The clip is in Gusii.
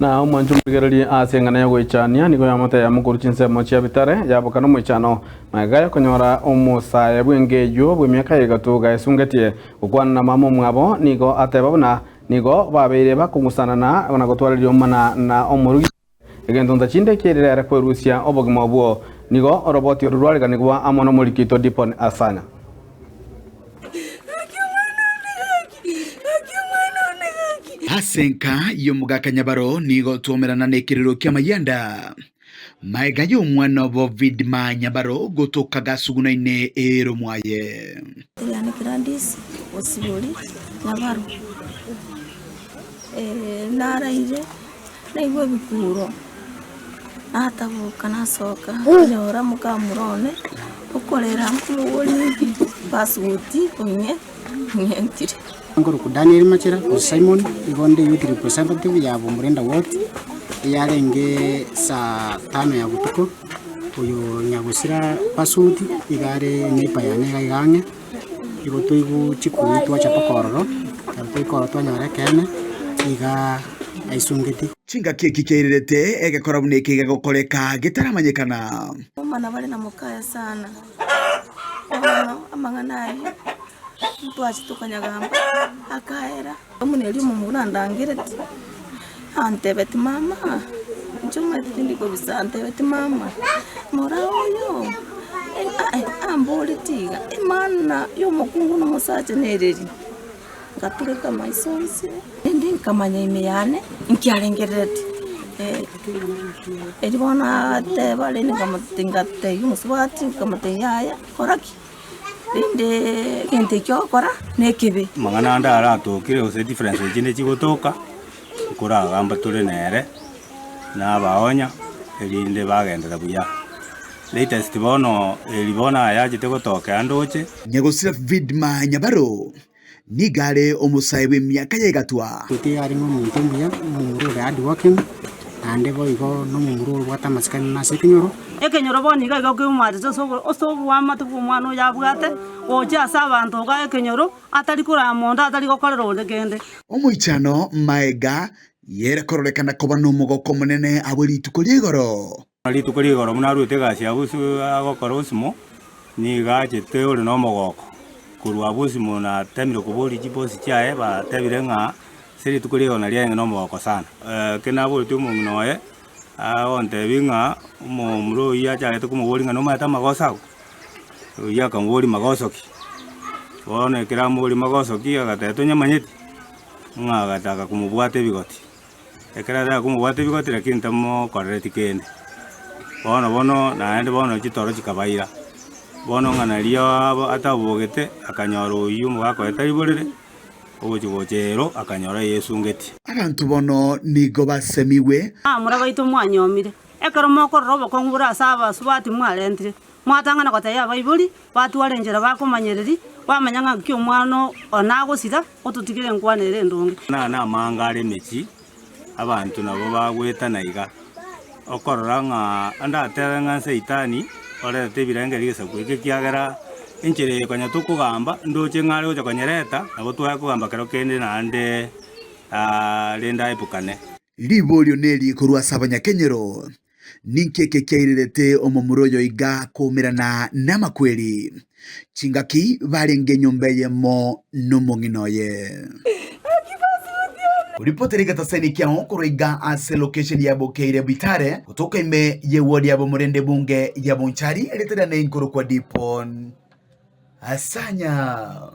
Na omwancho omorigererie ase eng'ana y'ogoichania nigo yamotebia mokorwa chinsemo chia bitare, yaboka nomoichano, magega y'okonyora omosae bw'enka eyio bw'emiaka ya egato gaesungetie gokwana na mama omwabo, nigo ateba buna nigo babeire bakong'usanana na gotwara riomana na omorugi egento ntachinde kiairire ere kwerusia obogima obwo. Nigo oroboti oru rwareganigwa amo nomoriki oito Dipon Asanya. Ase enka y'omogaka Nyabaro nigo twomerana nekerero ki'amayianda. Maega y'omwana obo Vidma Nyabaro gotoka gasugunaine eero mwaye. Eriane Gladys Osibori Nyabaro, naraire naigwa ebikuro, nataboka nasoka nkanyora mokamura one okorera nkomoboria inki passport ong'e ong'entire. Nkorokwa Daniel Machera gose Simon, igo nde youth representative ya Bomurenda ward, eyarenge saa tano ya botuko, oyo nyagosira Pasuti iga are neighbour yane iga iga ang'e, igo toigwa chikumi twacha mpaka ororo, ekero twaika ororo twanyora ekeene, iga aisungeti. Chingaki eki kiairerete egekora buna eke gegokoreka getaramanyekana. Omwana bare na mokaye sana, bono amang'ana ayio ntwachete tokanyagamba akaera. Buna erio omomura andangereti, antebetie mama, inche omanyete tindi kobisa, antebetie mama, mora oyo amboretie iga, emaana ya omokungu na omosacha nereri? Ngatureka amaiso onsi, rende nkamanya ime yane nkiarengereretie. Erio bono ateba rende ngatebia omosubati nkamotebia yaya kora ki? Rende egento ekio ogokora nekebe. Amang'ana ande aratokire gose difference chinde chigotoka, nkoragamba tore nere, nabaonya, erinde bagenderera buya. Latest bono eri bono ayachete gotokea ndoche. Nyagosira Vidma Nyabaro nigo are omosae bw'emiaka ya egatwa. Goika arenge omonto omuya, omomura ore hardworking, naende boigo nomomura obwate amasikani ase ekenyoro. Ekenyoro bono iga iga kemwarete ase ase oboamate bw'omwana oyo abwate, gocha ase abanto iga ekenyoro, atari korama onde, atari gokorera onde kende. Omoichano maega yere kororekana koba nomogoko omonene abwe rituko ria igoro. Rituko ria igoro buna aruete egasi ya bosio agokora osimo, nigo achete ore nomogoko. Korwa abwo osimo natemire koboria chibosi chiaye batebire ng'a ase rituko ria igoro nario arenge nomogoko sana. Ekero naboretie omong'ina oye, agontebia ng'a omomura oyio achagete komoboria ng'a nomanyete amagoso ago? Oyio akamoboria magoso ki? Bono ekero amoboria magoso ki, agateba tonyamanyeti, ng'a agataka komobwata ebigoti. Ekero ataka komobwata ebigoti lakini tamokorereti kende. Bono bono naende bono chitoro chikabaira, bono ng'a nario abo atabogete akanyora oyio omogaka oye tari borere, ogochia gocha ero akanyora yesungeti. Abanto bono nigo basemigwe. Abamura baito mwanyomire, ekero mokorora obokong'u bore ase abasubati mwarentire, mwatang'ana gotebia abaibori, batware enchera bakomanyereria, bamanya ng'a nki omwana one agosira, ototigere enkwana ere endonge. Buna namanga are emechie, abanto nabo bagoetana iga, okorora ng'a ndatebe ng'a saitani orete ebirengererio egesaku eke ekiagera enchera eye konya tokogamba ndoche ng'a are gocha konyereta, nabo twaya kogamba kero kende naende rende aepukane. Riborio neri korwa ase abanyakenyoro, Ninki eke kiairerete omomura oyo iga koumerana namakweri? Chingaki barenge enyomba eyemo nomong'ina oye. Ripoti rigatasani kiao korwa iga ase location ya Bokeire Bitare gotoka ime ye ward ya Bomorende bunge ya Bonchari erieta riane nkorokwa Dipon Asanya.